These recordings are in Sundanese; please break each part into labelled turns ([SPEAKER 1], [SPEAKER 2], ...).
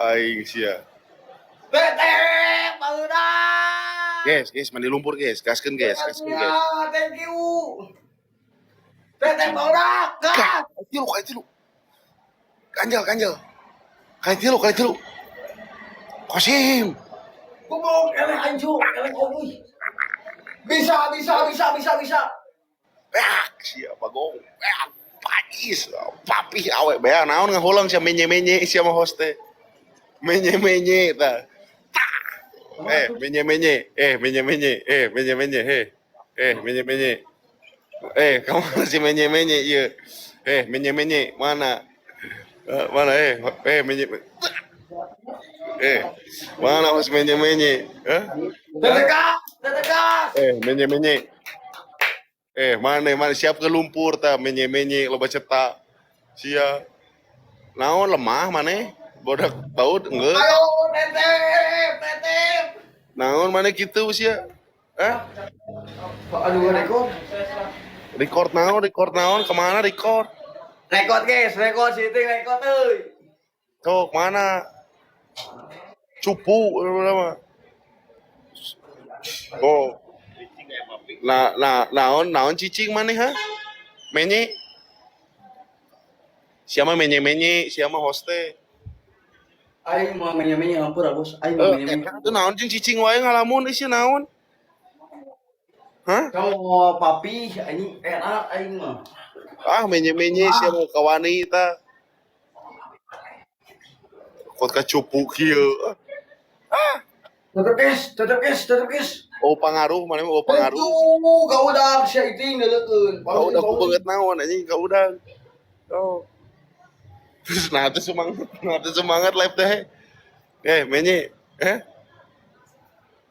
[SPEAKER 1] Aing sia.
[SPEAKER 2] Tetep barudak.
[SPEAKER 1] Guys, guys, mandi lumpur guys, gaskeun guys, gaskeun guys.
[SPEAKER 2] Thank you. Tetep barudak. Gas.
[SPEAKER 1] Tilu, kali tilu. Kanjel, kanjel. Kali tilu, kali tilu. Kosim.
[SPEAKER 2] Goblok, eleh anjuk, eleh euy. Bisa, bisa, bisa, bisa, bisa.
[SPEAKER 1] Beak, sia bagong. Beak, pajis. Papih awe bea naon ngahulang sia menye-menye sia mah host teh. Menye-menye tah. Eh, menye-menye, eh, menye-menye, eh, menye-menye, he. Eh, menye-menye. Eh, kamu masih menye-menye, iya. Eh, menye-menye, mana? Eh, mana, eh, eh, menye. Eh, mana harus menye-menye? Eh?
[SPEAKER 2] Tetep gas, tetep gas.
[SPEAKER 1] Eh, menye-menye. Eh, mana, mana siap ke lumpur ta menye-menye loba cetak. Sia. Naon lemah maneh? Bodak baut enggeus.
[SPEAKER 2] Ayo, tetep, tetep.
[SPEAKER 1] Naon maneh kitu sia? Eh?
[SPEAKER 2] Aduh, rekod.
[SPEAKER 1] Record naon, record naon, kemana record?
[SPEAKER 2] Rekod guys, rekod situ rekod euy.
[SPEAKER 1] Sok mana? Cupu apa? Oh. Nah, nah, naon, naon cicing maneh ha? Menye? Siapa menye-menye, siapa hoste?
[SPEAKER 2] Aing mau menye-menye hampura bos, aing mau
[SPEAKER 1] Eh,
[SPEAKER 2] menye-menye.
[SPEAKER 1] eta tuh naon jeung cicing wae ngalamun isi naon? Hah?
[SPEAKER 2] Kamu mau papi, anjing enak aing mah.
[SPEAKER 1] Ah, menye-menye siapa kawani ta? Kot ka cupu kieu.
[SPEAKER 2] Tetep guys, tetep guys, tetep guys.
[SPEAKER 1] Oh, pangaruh, mana mah oh pangaruh.
[SPEAKER 2] Itu kau udah sia iting deuleukeun.
[SPEAKER 1] Kau udah ku banget naon anjing, kau udah. Oh. Terus nah tuh semangat, nah tuh semangat live teh. Eh, menye, eh?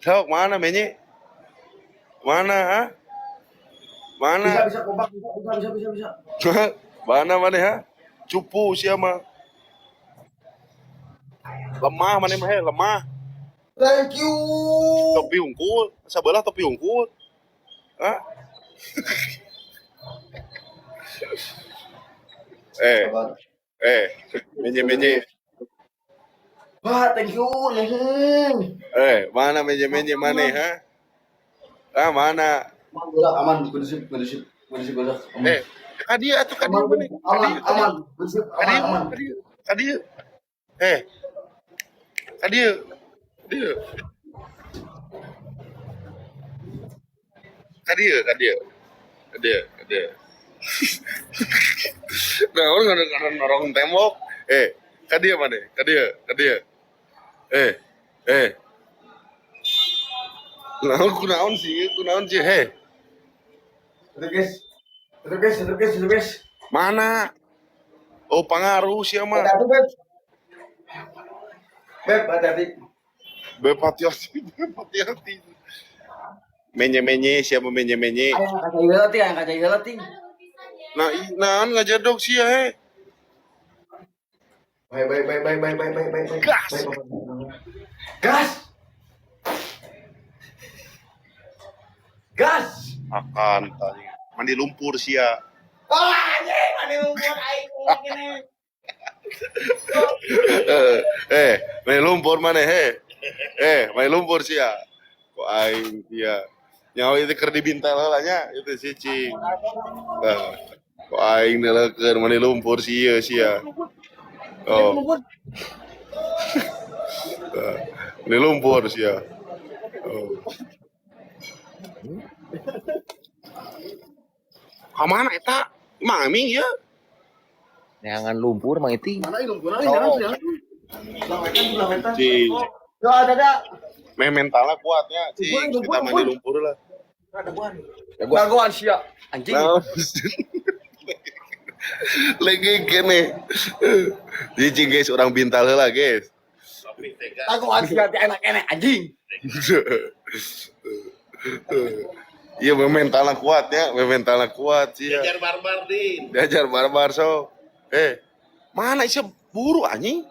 [SPEAKER 1] Sok mana menye? Mana, ha? Mana?
[SPEAKER 2] Bisa bisa kompak, bisa bisa bisa bisa bisa.
[SPEAKER 1] Mana mana ha? Cupu siapa? Lemah mana mah lemah.
[SPEAKER 2] Thank you.
[SPEAKER 1] Topi unggul, sebelah topi unggul. Hah? Eh, eh, menye menye.
[SPEAKER 2] Wah, thank you. Nuhun.
[SPEAKER 1] Eh, mana menye menye mana ha? Ah, mana?
[SPEAKER 2] Aman, bola, aman, kondusif, kondusif, kondusif, bola. Aman.
[SPEAKER 1] Eh, kadia atuh kadia
[SPEAKER 2] Aman,
[SPEAKER 1] mana?
[SPEAKER 2] aman, aman, kondusif, aman,
[SPEAKER 1] Kadia,
[SPEAKER 2] aman.
[SPEAKER 1] kadia, kadia. Eh, kadia, kadia. Kadia, kadia. Kadia, kadia. Nah, orang nggak norong tembok. Eh, kadia mana? Kadia, kadia. Eh, eh. Naon kunaon sih, kunaon sih, heh.
[SPEAKER 2] Tetep guys, tetep guys, tetep guys, tetep guys.
[SPEAKER 1] Mana? Oh, pangaruh sih mah.
[SPEAKER 2] Hati-hati, Beb. Beb, hati-hati.
[SPEAKER 1] Beb hati-hati, beb hati-hati. Menye-menye, siapa menye-menye?
[SPEAKER 2] Ayo kaca heula ting, ayo kaca heula ting.
[SPEAKER 1] Nah, naon ngajedog sih ya, heh.
[SPEAKER 2] Baik, baik, baik, baik, baik, baik, baik, baik, baik.
[SPEAKER 1] Gas.
[SPEAKER 2] Baik, baik, baik. Gas. Gas.
[SPEAKER 1] Akan tadi. Mandi lumpur sih ya.
[SPEAKER 2] Wah, anjing, mandi lumpur aing gini.
[SPEAKER 1] Eh, mandi lumpur mana he? Eh, mandi lumpur sih ya. Kok aing sia. Nyawa itu keur dibintal heula nya, itu si cing. Nah, kok aing neulekeun mandi lumpur sih ieu sia. Oh. Nah, mandi lumpur sia. Oh. Ka mana eta? Maming ya.
[SPEAKER 3] Neangan lumpur Mang Iting.
[SPEAKER 2] Mana lumpur ini jangan jangan. Belah wetan, belah wetan.
[SPEAKER 1] Cing.
[SPEAKER 2] Ya, ada ada.
[SPEAKER 1] Meh mentalnya kuatnya, cing. Kita mandi lumpur lah.
[SPEAKER 2] Jagoan sia. Anjing.
[SPEAKER 1] Nah, lagi gini. Cicing guys, orang bintal lah guys.
[SPEAKER 2] Jagoan sia enak-enak anjing.
[SPEAKER 1] Iya, mentalnya kuat ya, mentalnya kuat sih. Ya.
[SPEAKER 4] Diajar barbar, Din.
[SPEAKER 1] Diajar barbar so. Eh, mana sih buru anjing?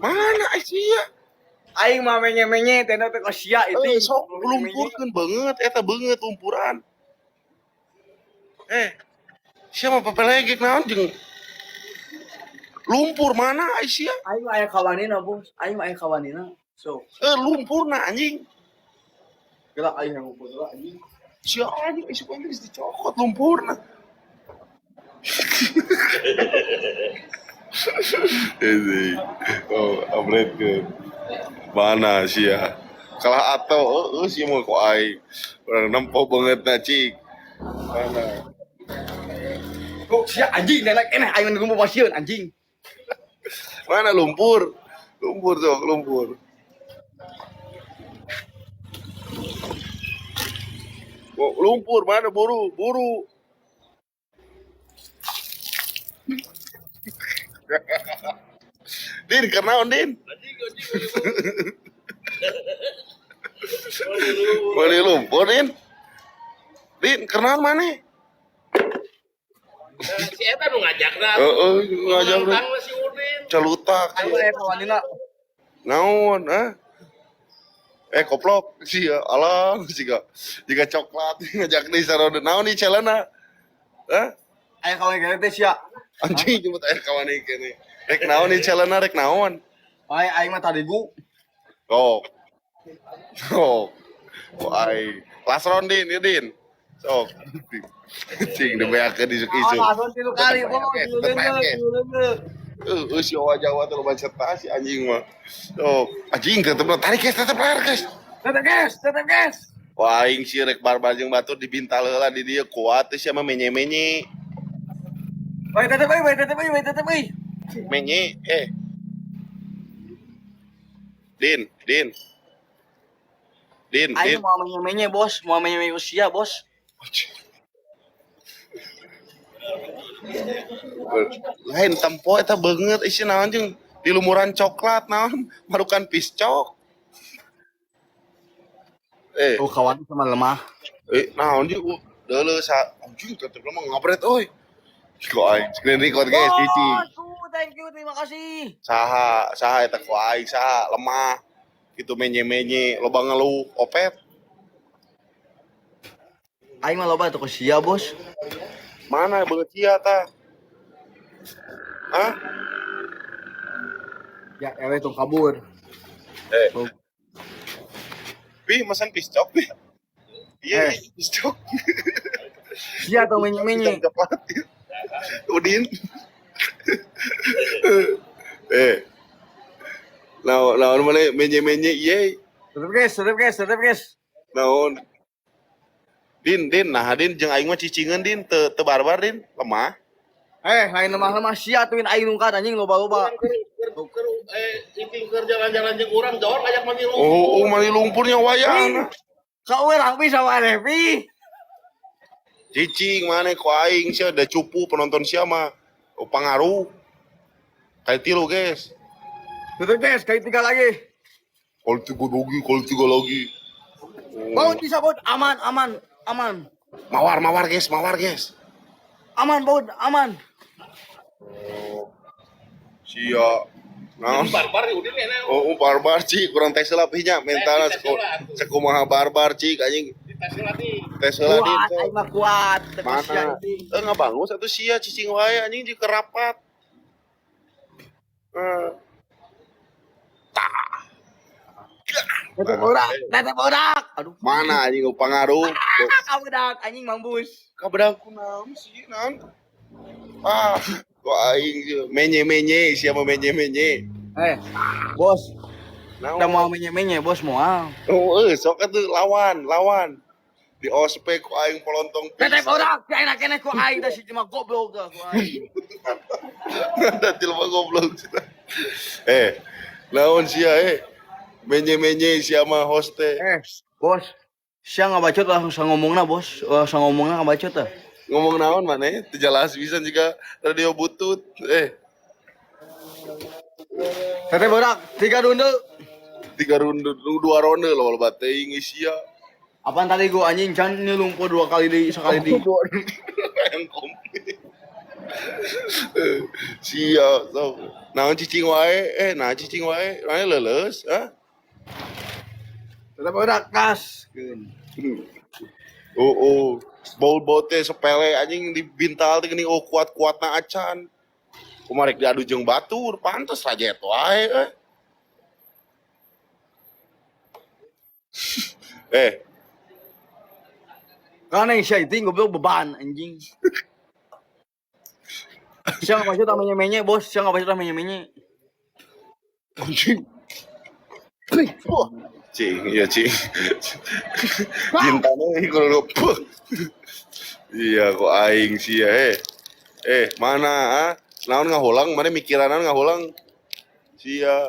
[SPEAKER 1] Mana sih ya?
[SPEAKER 2] Aing mah menye-menye tenda teh kok sia itu.
[SPEAKER 1] Eh, sok lumpurkeun banget, eta banget lumpuran. Eh, siapa pepelegek naon jeung Lumpur mana Aisyah?
[SPEAKER 2] Aing mah aya kawanina, Bos. Aing mah aya kawanina. So,
[SPEAKER 1] Eh, lumpur na anjing.
[SPEAKER 2] gerak aing yang ngumpul lah anjing.
[SPEAKER 1] Sia anjing isuk aing geus dicokot lumpurna. Ini, oh, upgrade ke mana sia? Kalah atau oh, sia mau ku aing. Urang nempo banget na cik. Mana?
[SPEAKER 2] Kok sia anjing nenek eneh aing ngumpul pasieun anjing.
[SPEAKER 1] Mana lumpur? Lumpur sok, lumpur. Oh, lumpur mana buru, buru. Din, kenaon Din? Mana lumpur Din? Din, kenaon mana?
[SPEAKER 4] Si eta nu ngajakna.
[SPEAKER 1] Heeh, ngajak
[SPEAKER 4] Nantang si Udin.
[SPEAKER 1] Celutak.
[SPEAKER 2] Aing mah aya kawanina.
[SPEAKER 1] Naon, ah? Eh koplok sih ya, alah jika jika coklat ngajak di sarode naon nih celana. Hah?
[SPEAKER 2] Aya kawan kene teh sia.
[SPEAKER 1] Anjing jemput aya kawan ieu kene. Rek naon nih celana rek naon?
[SPEAKER 2] Aing aing mah tadi gu.
[SPEAKER 1] Sok. Sok. Wah, aing. Last round din, ieu din. Sok. Cing dibeakeun isuk-isuk.
[SPEAKER 2] Ah, langsung tilu kali, Bos.
[SPEAKER 1] Tetep aya, guys. Eh, si Owa Jawa terlalu baca tas si anjing mah. Sok, anjing tetep tarik guys, tetep tarik guys.
[SPEAKER 2] Tetep guys, tetep guys.
[SPEAKER 1] Wah, aing sih rek barbar jeung batur dibintal heula di dieu kuat teh sia mah menye-menye.
[SPEAKER 2] Woi, tetep euy, woi, tetep euy, woi, tetep euy.
[SPEAKER 1] Menye eh. Din, Din. Din,
[SPEAKER 2] Aing
[SPEAKER 1] Din.
[SPEAKER 2] mau menye-menye, Bos. Mau menye-menye usia, Bos.
[SPEAKER 1] Lain tempo eta beungeut isi naon jeung di lumuran coklat naon marukan piscok. Eh,
[SPEAKER 2] Oh, kawan sama lemah.
[SPEAKER 1] eh naon jeung deuleu sa anjing tetep mah ngabret euy. Kok aing screen record guys cici.
[SPEAKER 2] Bos, thank you, terima kasih.
[SPEAKER 1] Saha, saha eta ku aing saha lemah. Gitu menye-menye loba ngeluh opet.
[SPEAKER 2] Aing mah loba tuh ke sia, Bos.
[SPEAKER 1] Mana beungeut sia tah? Hah?
[SPEAKER 2] Ya, ewe tuh kabur.
[SPEAKER 1] Eh.
[SPEAKER 2] Oh.
[SPEAKER 1] Pi, mesen piscok, Pi. Iya,
[SPEAKER 2] Eh.
[SPEAKER 1] piscok.
[SPEAKER 2] Sia tuh menye-menye.
[SPEAKER 1] Piscok coklat. Udin. Eh. Naon naon mana menye-menye ieu.
[SPEAKER 2] Tetep guys, tetep guys, tetep guys.
[SPEAKER 1] Naon. Din, Din, nah Din jeung aing mah cicingeun Din, teu teu barbar Din, lemah.
[SPEAKER 2] Eh, lain lemah-lemah sia tuin aing nungkat anjing loba-loba.
[SPEAKER 4] Keur iping keur jalan-jalan jeung urang jor ngajak mandi lumpur.
[SPEAKER 1] Oh, oh mani lumpurnya wayang.
[SPEAKER 2] Kau urang bisa wae, Pi.
[SPEAKER 1] Cicing mana ku aing sia da cupu penonton sia mah. Oh, pangaruh. Kayak tilu guys.
[SPEAKER 2] Tetep guys, kali tiga lagi.
[SPEAKER 1] Kalau tiga lagi, kalau tiga lagi.
[SPEAKER 2] Baut bisa baut, aman, aman, aman.
[SPEAKER 1] Mawar, mawar guys, mawar guys.
[SPEAKER 2] Aman baut, aman.
[SPEAKER 1] Sia. Nah,
[SPEAKER 4] Barbar Udin enak.
[SPEAKER 1] oh, oh, barbar cik, kurang tes heula nya mentalna
[SPEAKER 4] Eh, tes heula atuh.
[SPEAKER 1] sekumaha barbar cik anjing
[SPEAKER 4] Dites heula di.
[SPEAKER 1] tes heula din.
[SPEAKER 2] Kuat, aing mah kuat. Teu sia
[SPEAKER 1] Mana?
[SPEAKER 2] anjing.
[SPEAKER 1] Eh ngabangun satu sia cicing wae anjing di kerapat. Eh.
[SPEAKER 2] Tetep bodak, tetep bodak. Aduh.
[SPEAKER 1] Mana anjing pangaruh?
[SPEAKER 2] Kabudak anjing mampus.
[SPEAKER 1] Kabedak ku naon sih naon? Ah, kok aing menye-menye siapa menye-menye.
[SPEAKER 2] Eh, bos,
[SPEAKER 1] Naon?
[SPEAKER 2] udah mau menye-menye, bos moal.
[SPEAKER 1] Oh, eh, sok atuh lawan, lawan. Di ospek ku aing polontong
[SPEAKER 2] Tetep bodak, ya enak enak ku aing dah si cuma goblok dah ku aing.
[SPEAKER 1] Ada tilma goblok. Eh, naon sia eh? Menye-menye sia mah host teh.
[SPEAKER 2] Eh, bos, sia nggak bacot langsung sa ngomongna, bos. Langsung ngomongna nggak bacot dah.
[SPEAKER 1] Ngomong naon mana? Teu jelas bisa juga radio butut. Eh,
[SPEAKER 2] Tetep bodak, tiga runde.
[SPEAKER 1] tiga ronde, dua ronde loh loba teuing sia.
[SPEAKER 2] Apaan tadi gua anjing can ini lumpuh dua kali di sekali di.
[SPEAKER 1] Yang komplit. Sia, sok. Naon cicing wae? Eh, nah cicing wae, naon leuleus, hah?
[SPEAKER 2] Tetep bodak kas.
[SPEAKER 1] Oh, oh. Bau-bau teh sepele anjing di bintal teh geuning oh kuat-kuatna acan. Kumaha rek diadu jeung batur, pantes rajet wae eh. Eh,
[SPEAKER 2] Karena yang sia iting goblok beban anjing. Sia nggak pasti tak menye-menye bos, sia nggak pasti tak menye-menye.
[SPEAKER 1] Anjing. Wah, cing, iya cing. Jintane kudu puh. Iya kok aing sih ya eh. Eh, mana ah? Naon ngahulang, mana mikiran ngahulang? Sia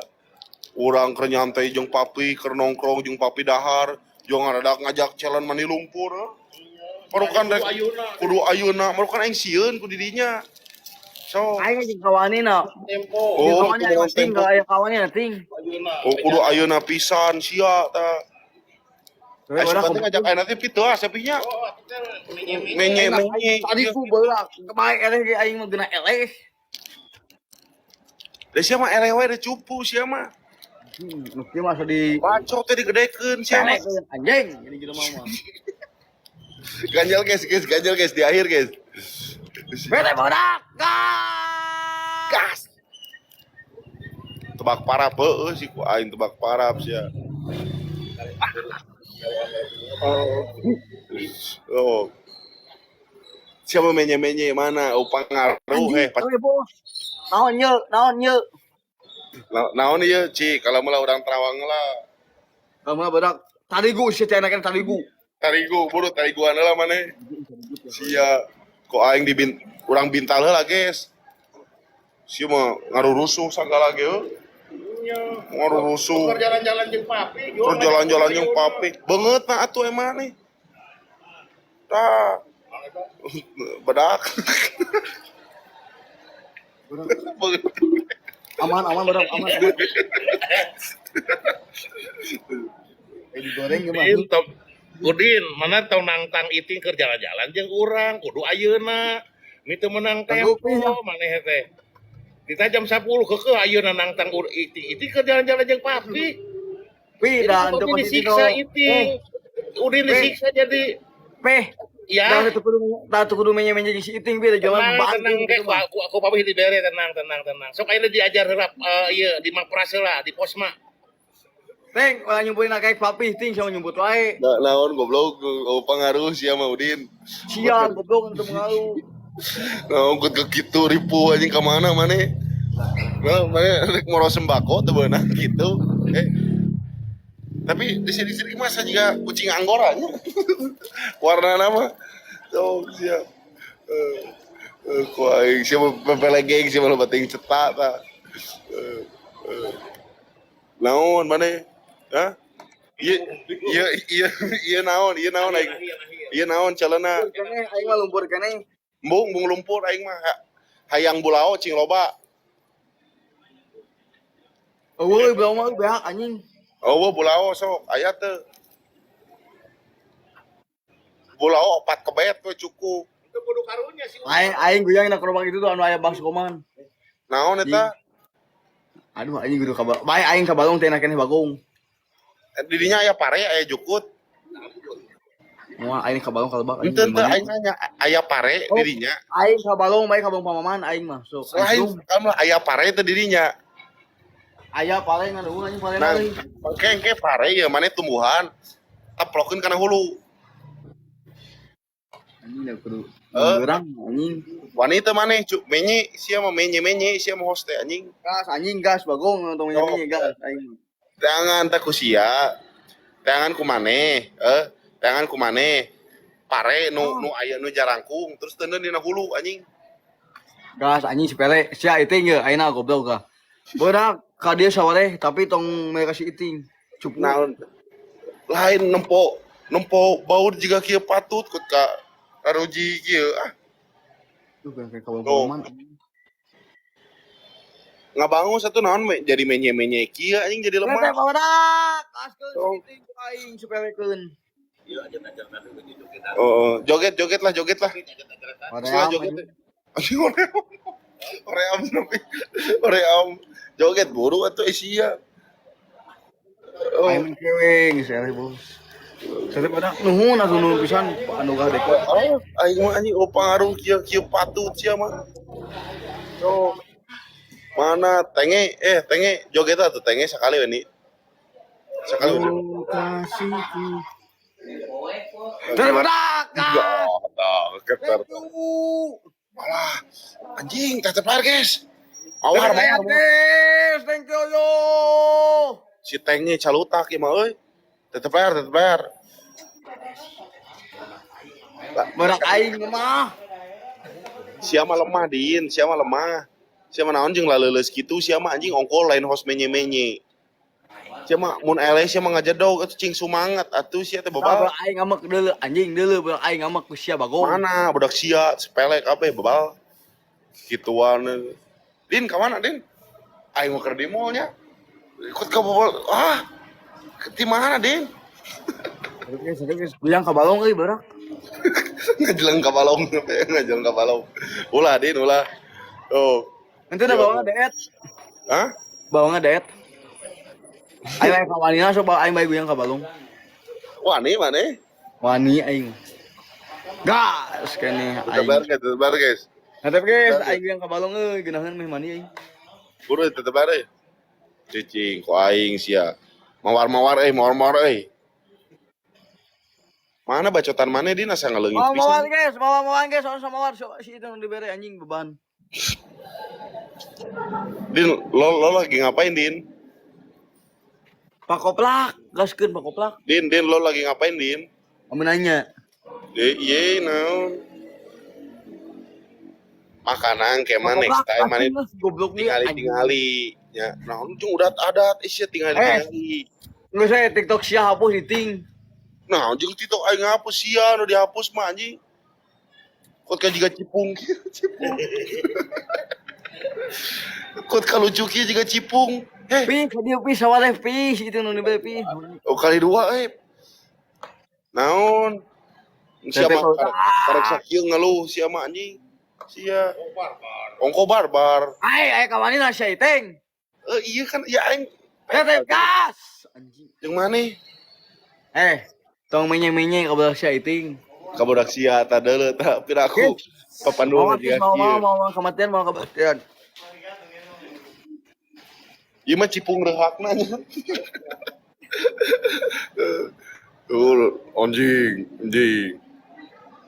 [SPEAKER 1] urang keur nyantai jeung papi, keur nongkrong jeung papi dahar, jeung ngaradak ngajak challenge mandi lumpur. Ah. Marukan rek kudu ayeuna, marukan aing sieun ku didinya. So,
[SPEAKER 2] Aing jeung kawani na.
[SPEAKER 4] Tempo.
[SPEAKER 1] Oh,
[SPEAKER 2] Kawannya aing ting,
[SPEAKER 1] tempo.
[SPEAKER 2] aya kawani na ting.
[SPEAKER 4] Ayeuna.
[SPEAKER 1] Oh, kudu ayeuna pisan sia ta.
[SPEAKER 2] Orang
[SPEAKER 1] Asupan teh ngajak ayeuna teh pitu ah sapinya.
[SPEAKER 4] Oh, atuh teh menye-menye.
[SPEAKER 1] Menye menye.
[SPEAKER 2] Tadi ku baheula kemarin eleh ge aing mah geuna eleh.
[SPEAKER 1] Da sia mah eleh we da cupu sia mah.
[SPEAKER 2] Nu kieu mah asa di
[SPEAKER 1] Bacot teh digedekeun sia mah.
[SPEAKER 2] eleh anjing jadi jelema mah.
[SPEAKER 1] Ganjel guys, guys, ganjel guys di akhir guys.
[SPEAKER 2] Bete bodak. Gas.
[SPEAKER 1] Gas. Tebak parap heueuh si ku aing tebak parap sia. Oh. Siapa menye-menye mana? Oh pangaruh eh.
[SPEAKER 2] Oke, bos. Naon ye, naon ye.
[SPEAKER 1] Naon ieu Ci, kalau mah urang Terawang lah.
[SPEAKER 2] Kamu bodak. Tarigu sia teh enakan tarigu.
[SPEAKER 1] Tarigu, buru tariguan lah maneh. Sia kok aing di bin, urang bintal heula guys. Sia mah ngarurusuh sagala ge heuh. Ngarurusuh.
[SPEAKER 4] Keur jalan-jalan jeung papi,
[SPEAKER 1] Terus jalan-jalan jeung papi. Beungeut na atuh emang nih. Tah. Bedak. Beungeut.
[SPEAKER 2] Aman, aman bodak, aman. Aman. Eh digoreng gimana?
[SPEAKER 4] Udin, tong, Udin, mana tong nangtang iting keur jalan-jalan jeung urang, kudu ayeuna. Mi teu meunang tempo maneh teh. Dita jam 10 keukeuh ayeuna nangtang iting. Iting keur jalan-jalan jeung papi.
[SPEAKER 2] Pi dah
[SPEAKER 4] Jadi
[SPEAKER 2] untuk
[SPEAKER 4] disiksa iting. Udin disiksa jadi
[SPEAKER 2] Peh.
[SPEAKER 4] ya.
[SPEAKER 2] Dah tuh kudu menye-menye jeung si iting pi da jalan
[SPEAKER 4] Tenang, tenang,
[SPEAKER 2] banting
[SPEAKER 4] kayak
[SPEAKER 2] gitu mah.
[SPEAKER 4] aku papi dibere tenang, tenang, tenang. Sok ayeuna diajar heula ieu di Mapras heula, di Posma.
[SPEAKER 2] Teng, ulah nyumpulin kayak papi ting sama nyumput wae.
[SPEAKER 1] Nah, naon goblok oh pangaruh sia mah Udin.
[SPEAKER 2] Sia goblok untuk mengalu.
[SPEAKER 1] Naon ke kitu ripu anjing ka mana maneh? Nah, maneh rek moro sembako teu beunang gitu. Eh. Tapi di sini-sini masa juga kucing anggora nya. Warna nama. Tuh sia. Eh, ku aing sia pepelegeng sia mah bating cetak tah. Eh, eh. Naon maneh? Hah? Iya iya iya iya naon, iya naon aing. Iya naon calana.
[SPEAKER 2] Kene aing mah lumpur kene.
[SPEAKER 1] Embung, embung lumpur aing mah. Hayang bulao cing loba.
[SPEAKER 2] Eueuh belum mah beak anjing.
[SPEAKER 1] Oh, bulao sok aya teu. Bulao opat kebet we cukup.
[SPEAKER 4] Itu kudu karunya sih.
[SPEAKER 2] Aing aing guyang na kerobak itu tuh anu aya Bang Sukoman.
[SPEAKER 1] Naon eta?
[SPEAKER 2] Aduh anjing kudu kabar. Bae aing ka balong teh keneh bagong.
[SPEAKER 1] Didinya aya pare, aya jukut.
[SPEAKER 2] Moal aing ka balong kalebak anjing.
[SPEAKER 1] Henteu teu aing nanya aya pare
[SPEAKER 2] Oh.
[SPEAKER 1] didinya.
[SPEAKER 2] Aing ka balong bae ka balong pamaman aing mah. Sok
[SPEAKER 1] Lain
[SPEAKER 2] aing
[SPEAKER 1] kamu aya pare teh didinya.
[SPEAKER 2] aya pare ngan eueuh anjing pare
[SPEAKER 1] Nah,
[SPEAKER 2] euy.
[SPEAKER 1] engke engke pare ya maneh tumbuhan teplokeun kana hulu.
[SPEAKER 2] Anjing da kudu
[SPEAKER 1] Eh.
[SPEAKER 2] geurang anjing.
[SPEAKER 1] Wanita maneh cuk menye sia mah menye-menye sia mah host teh anjing.
[SPEAKER 2] Gas anjing gas bagong tong
[SPEAKER 1] Oh.
[SPEAKER 2] menye gas aing.
[SPEAKER 1] Tangan tak ku sia. Tangan ku maneh, eh, tangan ku maneh. Pare nu nu aya nu jarangkung terus teundeun dina hulu anjing.
[SPEAKER 2] Gas anjing sepele sia iting ye ayeuna goblok ga. Berak ka dieu saware tapi tong mereka si iting. Cupu.
[SPEAKER 1] Naon lain nempo nempo baur jiga kieu patut kut ka raruji kieu ah
[SPEAKER 2] Duh, kayak ka balong
[SPEAKER 1] Tuh.
[SPEAKER 2] pamaman.
[SPEAKER 1] Ngabangun satu naon me, jadi menye-menye kieu anjing jadi
[SPEAKER 2] Teh
[SPEAKER 1] lemah.
[SPEAKER 2] badak, gaskeun si
[SPEAKER 1] Oh.
[SPEAKER 2] iting ku aing sepelekeun.
[SPEAKER 4] Iya aja ajar tadi joget.
[SPEAKER 1] Oh, joget joget lah joget lah. Setelah
[SPEAKER 2] Hoream,
[SPEAKER 1] joget.
[SPEAKER 2] anjing.
[SPEAKER 1] Anjing oream. Oream tapi oream joget buru atuh sia. Oh.
[SPEAKER 2] Aing keweng geus eleh bos. Sate badak nuhun atuh nuhun pisan anu gah deko.
[SPEAKER 1] Oh, aing mah anjing oh pangaruh kieu kieu patut sia mah. Oh. Mana tenge tenge joget atuh tenge sekali we ni. Sekali we.
[SPEAKER 2] Oh, kasihku. Terbedak.
[SPEAKER 1] Ya, keter.
[SPEAKER 2] Thank you.
[SPEAKER 1] Alah, anjing, tetep air, guys. Mawar,
[SPEAKER 2] Terima
[SPEAKER 1] mawar.
[SPEAKER 2] guys. Thank you yo.
[SPEAKER 1] Si tenge calutak ieu mah euy. Tetep air, tetep air.
[SPEAKER 2] Berak aing mah.
[SPEAKER 1] Sia mah lemah, Din, sia mah lemah. Sia mah naon jeung laleuleus kitu, sia mah anjing ongkol lain host menye-menye. Sia mah mun eleh sia mah ngajedog atuh cing sumangat atuh sia teh
[SPEAKER 2] Nah,
[SPEAKER 1] bebal.
[SPEAKER 2] berak aing ngamek deuleu anjing deuleu berak aing ngamek ku sia bagong.
[SPEAKER 1] Mana budak sia sepele kabeh bebal. Gituan. Din ka mana, Din? Aing mau keur di mall nya. Ikut ke bebal. Ah. Di mana, Din?
[SPEAKER 2] Guys, guys, goyang ka balong euy berak.
[SPEAKER 1] Ngajeleng ka balong, ngajeleng ka balong. Ulah, Din, ulah. Oh.
[SPEAKER 2] Nanti ada bawangnya deet.
[SPEAKER 1] Hah?
[SPEAKER 2] Bawangnya deet. Aing aing ka wanina sok bawa aing bae goyang ka balong.
[SPEAKER 1] Wani mana?
[SPEAKER 2] Wani aing. Gas kene
[SPEAKER 1] Tetep
[SPEAKER 2] aing.
[SPEAKER 1] bayar, guys, tetep bayar, guys.
[SPEAKER 2] Tetep guys, aing goyang ka balong euy geunaheun meh mandi aing.
[SPEAKER 1] Buru tetep bayar, eh. Cicing, ku aing sia. Mawar-mawar eh, mawar-mawar eh. Mana bacotan mana Din asa ngaleungit
[SPEAKER 2] Mau mawar
[SPEAKER 1] pisan.
[SPEAKER 2] guys, mau mawar guys, soalnya sama mawar sok si itu nu dibere anjing beban.
[SPEAKER 1] Din, lo lo lagi ngapain, Din?
[SPEAKER 2] Pak Koplak, gaskeun Pak Koplak.
[SPEAKER 1] Din, Din, lo lagi ngapain, Din?
[SPEAKER 2] Kamu nanya.
[SPEAKER 1] Eh, iya, naon. Makanan kayak mana next time mana
[SPEAKER 2] anjing lah, goblok nih.
[SPEAKER 1] tingali
[SPEAKER 2] anjing.
[SPEAKER 1] tingali ya naon jeung udat adat isia tingali tingali.
[SPEAKER 2] Nggak saya TikTok sia hapus iting.
[SPEAKER 1] Nah, jeung TikTok aing ngapus sia nu dihapus mah anjing. Kot ka jiga cipung. Cipung. Kot ka lucu kieu jiga cipung. Eh,
[SPEAKER 2] Pi, dia pi sawaleh pi, itu nu dibere pi.
[SPEAKER 1] oh kali dua eh. Naon? Sia mah karek sakieu ngeluh sia mah anjing. Sia ongko barbar.
[SPEAKER 2] Ai, ai kawanina sia iting.
[SPEAKER 1] Eh iya kan ya aing
[SPEAKER 2] Tetep gas. Anjing.
[SPEAKER 1] jeung maneh?
[SPEAKER 2] Eh, tong menye-menye ka budak sia iting.
[SPEAKER 1] Ka budak sia tah deuleu tah piraku papandu
[SPEAKER 2] Mau
[SPEAKER 1] jiga
[SPEAKER 2] mau
[SPEAKER 1] kieu.
[SPEAKER 2] mau mau kematian mau kematian.
[SPEAKER 1] Ieu mah cipung reuhakna nya. Tuh, anjing, anjing.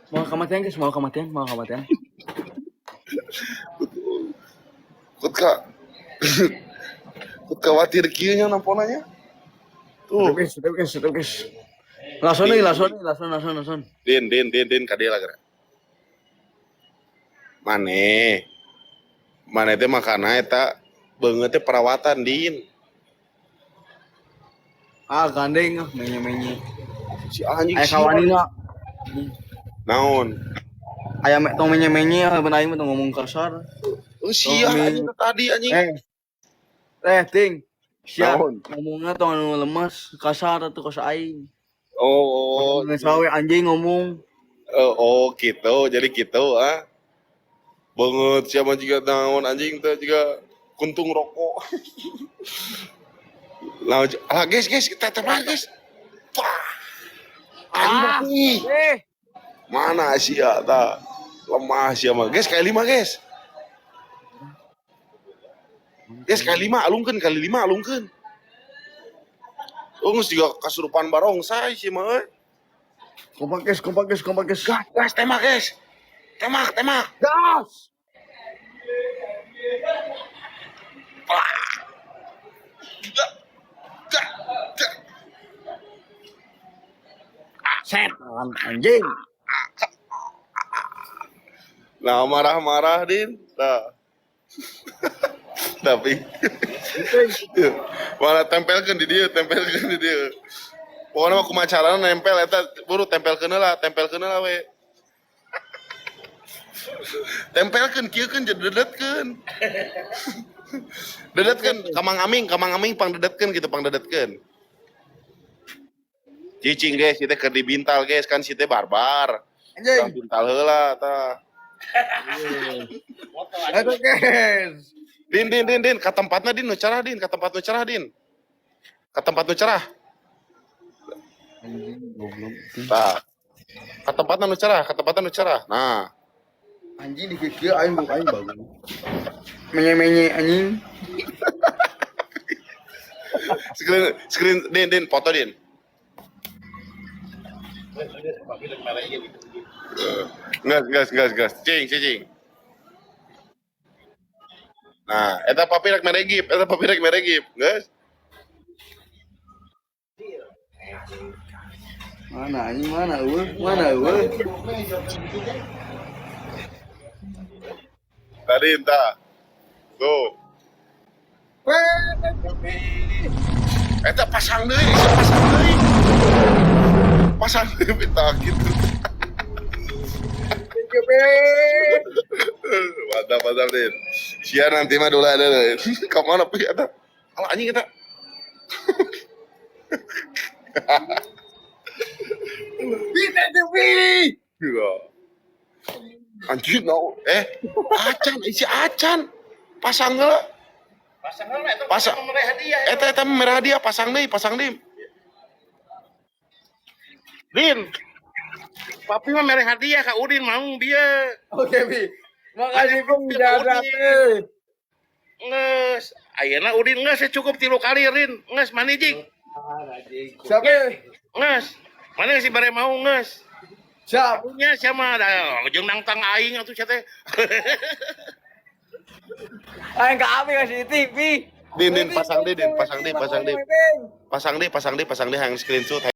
[SPEAKER 2] Mau kematian guys, mau kematian, mau kematian.
[SPEAKER 1] Kut ka Kut khawatir kieu nya nampona nya. Tuh,
[SPEAKER 2] Tetep guys, tetep guys, tetep guys. Langsung nih, langsung nih, langsung, langsung, langsung.
[SPEAKER 1] Din, Din, Din, Din, ka dieu lah geura. Mane. Mane teh makana eta beungeut teh perawatan, Din.
[SPEAKER 2] Ah, gandeng ah, menye-menye.
[SPEAKER 1] Si anjing
[SPEAKER 2] Ai
[SPEAKER 1] sia.
[SPEAKER 2] kawanina.
[SPEAKER 1] Naon?
[SPEAKER 2] Aya mek tong menye-menye, ah, ben aing mah tong ngomong kasar.
[SPEAKER 1] Oh, sia anjing tadi anjing.
[SPEAKER 2] Eh. Eh, ting. Sia
[SPEAKER 1] Naon?
[SPEAKER 2] ngomongnya tong anu lemes, kasar atuh kos aing.
[SPEAKER 1] Oh, oh,
[SPEAKER 2] Oh, sawe anjing ngomong.
[SPEAKER 1] oh, oh, gitu. Jadi gitu ah. Banget siapa juga naon anjing teh juga kuntung rokok. Nah, ah, guys, guys, kita tembak, guys. Wah.
[SPEAKER 2] Ah.
[SPEAKER 1] Anjing.
[SPEAKER 2] Eh,
[SPEAKER 1] Mana sia ta? Lemah sia mah. Guys, kali lima, guys. Guys, kali lima alungkeun, kali lima alungkeun. Oh, geus juga kasurupan barongsai sih mah euy.
[SPEAKER 2] kompak guys, kompak guys, kompak guys.
[SPEAKER 1] Gas, gas, tembak, guys. Tembak, tembak.
[SPEAKER 2] Gas. Setan anjing.
[SPEAKER 1] Nah, marah-marah, Din. Nah. Tapi malah tempelkan di dia, tempelkan di dia. Pokoknya mah kumaha carana nempel eta buru tempelkeun lah, tempelkeun lah we. Tempelkeun kieu keun dedetkeun. Dedetkeun ka Mang Aming pang dedetkeun gitu, pang dedetkeun. Cicing guys, kita keur dibintal guys, kan si teh barbar.
[SPEAKER 2] Anjing.
[SPEAKER 1] Bintal heula tah.
[SPEAKER 2] Aduh guys.
[SPEAKER 1] Din, din, din, din, ka tempatna Din, nu cerah Din, ka tempat nu cerah Din. Ka tempat nu cerah.
[SPEAKER 2] Anjing goblok.
[SPEAKER 1] Tah. Ka tempatna nu cerah, ka tempatna nu cerah. Nah.
[SPEAKER 2] Anjing di kieu aing buk aing bagus. Menye-menye anjing.
[SPEAKER 1] Screen screen Din, Din, foto Din. Gas, gas, gas, gas. Cing, cing, cing. Nah, eta papi rek mere gift, eta papi rek mere gift, guys.
[SPEAKER 2] Mana anjing mana eueuh? Mana eueuh?
[SPEAKER 1] Tadi entah. Tuh. Eta pasang deui, sia pasang deui. Pasang deui minta gitu. Mantap, mantap, Din. Sia nanti mah dulu ada. Ka mana pi eta? Alah anjing eta.
[SPEAKER 2] Bisa tuh, Pi.
[SPEAKER 1] Gila. Anjing no. Eh, acan isi acan. Pasang heula.
[SPEAKER 4] Pasang heula eta.
[SPEAKER 1] Pasang.
[SPEAKER 4] Mere hadiah.
[SPEAKER 1] Eta eta merah hadiah pasang deui, pasang deui.
[SPEAKER 4] Din. Papi mah mere hadiah ka Udin mau dia.
[SPEAKER 2] Oke, Pi. Makasih, Pi. Jaga, Pi.
[SPEAKER 4] Nges, ayeuna Udin nges cukup 3 kali Rin. Nges mani jing.
[SPEAKER 2] Siapa?
[SPEAKER 4] Nges. Mana sih bare mau nges.
[SPEAKER 2] Siap.
[SPEAKER 4] Punya siapa da jeung nangtang aing atuh sia teh.
[SPEAKER 2] Aing ka abi kasih iting, Pi.
[SPEAKER 1] Din, Din, pasang deui, Din, pasang deui, pasang deui. Pasang deui, pasang deui, pasang deui hayang screenshot.